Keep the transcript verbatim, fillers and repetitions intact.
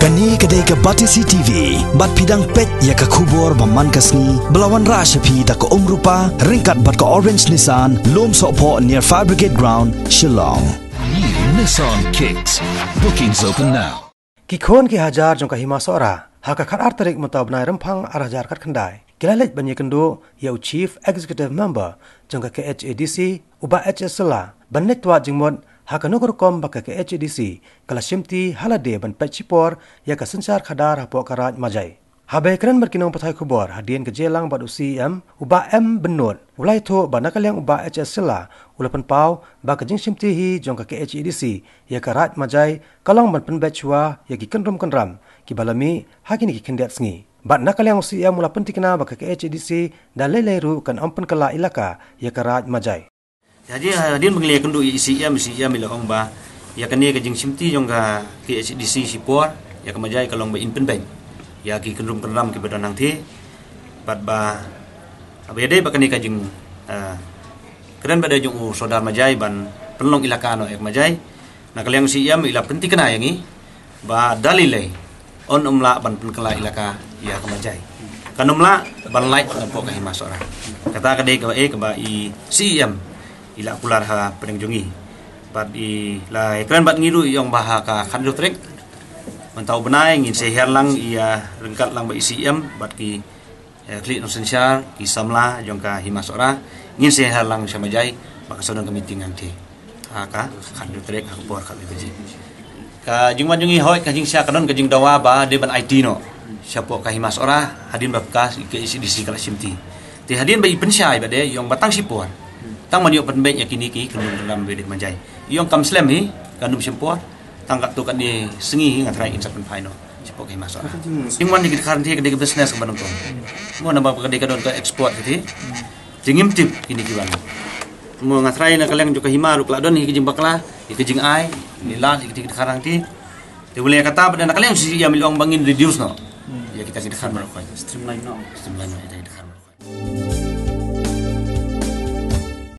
Kane ka dei ka Batesi T V, bad phi dang peit ïa ka khubor ba man ka sngi, ba la wanrah sha phi da ka Umrupa, ryngkat bad ka Orange Nissan, Lum Sohphoh near Fire Brigade Ground, Shillong. New Nissan Kicks. Bookings open now. Ki khun ki hajar jong ka Hima Sohra, ha ka khatar tarik mynta u bnai Rymphang ar hajar khatkhyndai, ki la leit ban ïakynduh ïa u Chief Executive Member jong ka K H A D C, u Bah H S Shylla, ban leit twad jingmut ha kano ka rukom ba ka K H A D C ka la shimti ha lade ban peit shipor ïa ka synshar khadar hapoh ka Raid Majai. Haba ïakren bad ki nongpathai khubor hadien ka jingïalang bad u C E M, u Bah M Bynnud, u la ïathuh ba na ka liang u Bah H S Shylla u la pynpaw ba ka jingshimti hi jong ka K H A D C ïa ka Raid Majai ka long ban pynbeit shuwa ïa ki kynrum kynram kiba la mih ha kine ki khyndiat sngi. Bad na ka liang u C E M u la pyntikna ba ka K H A D C da lei lei ruh kan ym pynkylla ilaka ïa ka Raid Majai. Ïa, hadien ba ngi la ïakynduh ïa i C E M, i C E M i la ong ba ïa kane ka jingshimti jong ka K H A D C shipor ïa ka Majai ka long ba in pynbeit ïa ki kynrum kynram kiba don hangtei. Bad ba, ba ïadei bad kane ka jing, eh, kren ba dei jong u Sordar Majai ban pynlong ilaka noh ïa ka Majai. Na ka liang C E M i la pyntikna ïa ngi ba da lei lei un ym lah ban pynkylla ilaka ïa ka Majai. Kan ym lah ban lait napoh ka Hima Sohra. Kata ka dei kaba, eh, kaba i C E M i la kular ha pdeng jong ngi. Bad i la ïakren bad ngi ruh, i ong ba ha ka khathynriew tarik mynta u bnai ngin sa hiar lang ïa, ryngkat lang bad i C E M bad ki, eh, khlieh nongsynshar, ki samla jong ka Hima Sohra, ngin sa hiar lang sha Majai ba kan sa don ka meeting hangtei ha ka khathynriew tarik ha ka por khatwei baje. Ka jingwan jong ngi, hooid, ka jingshah ka don ka jingdawa ba dei ban aiti noh shapoh ka Hima Sohra hadien ba ka K H A D C ka la shimti. Te hadien ba i pynshai ba dei, i ong ba tang shipor, tang ban ïoh pynbeit ïa kine ki kynrum kynram ba dei ka Majai. I ong kam slem hi, kan ym shim por, tang katto katne sngi hi nga trai in sa pynphai noh shapoh ka Hima Sohra. Jingwan ïa ki dkhar hangtei ka dei ka business kaba nyngkong. Mo, namar ba ka dei ka don ka export hangtei. Te ngim tip kine ki wan. Mo, nga trai na ka liang jong ka Hima ruh ka la don hi ka jingbakla, hi ka jingai, ni lad hi ki dkhar hangtei. Te u la ïa kata ba na ka liang C E M i la ong ba ngin reduce noh ïa kita ki dkhar baroh khoit. Streamline noh. Streamline noh ïa kita ki dkhar baroh khoit.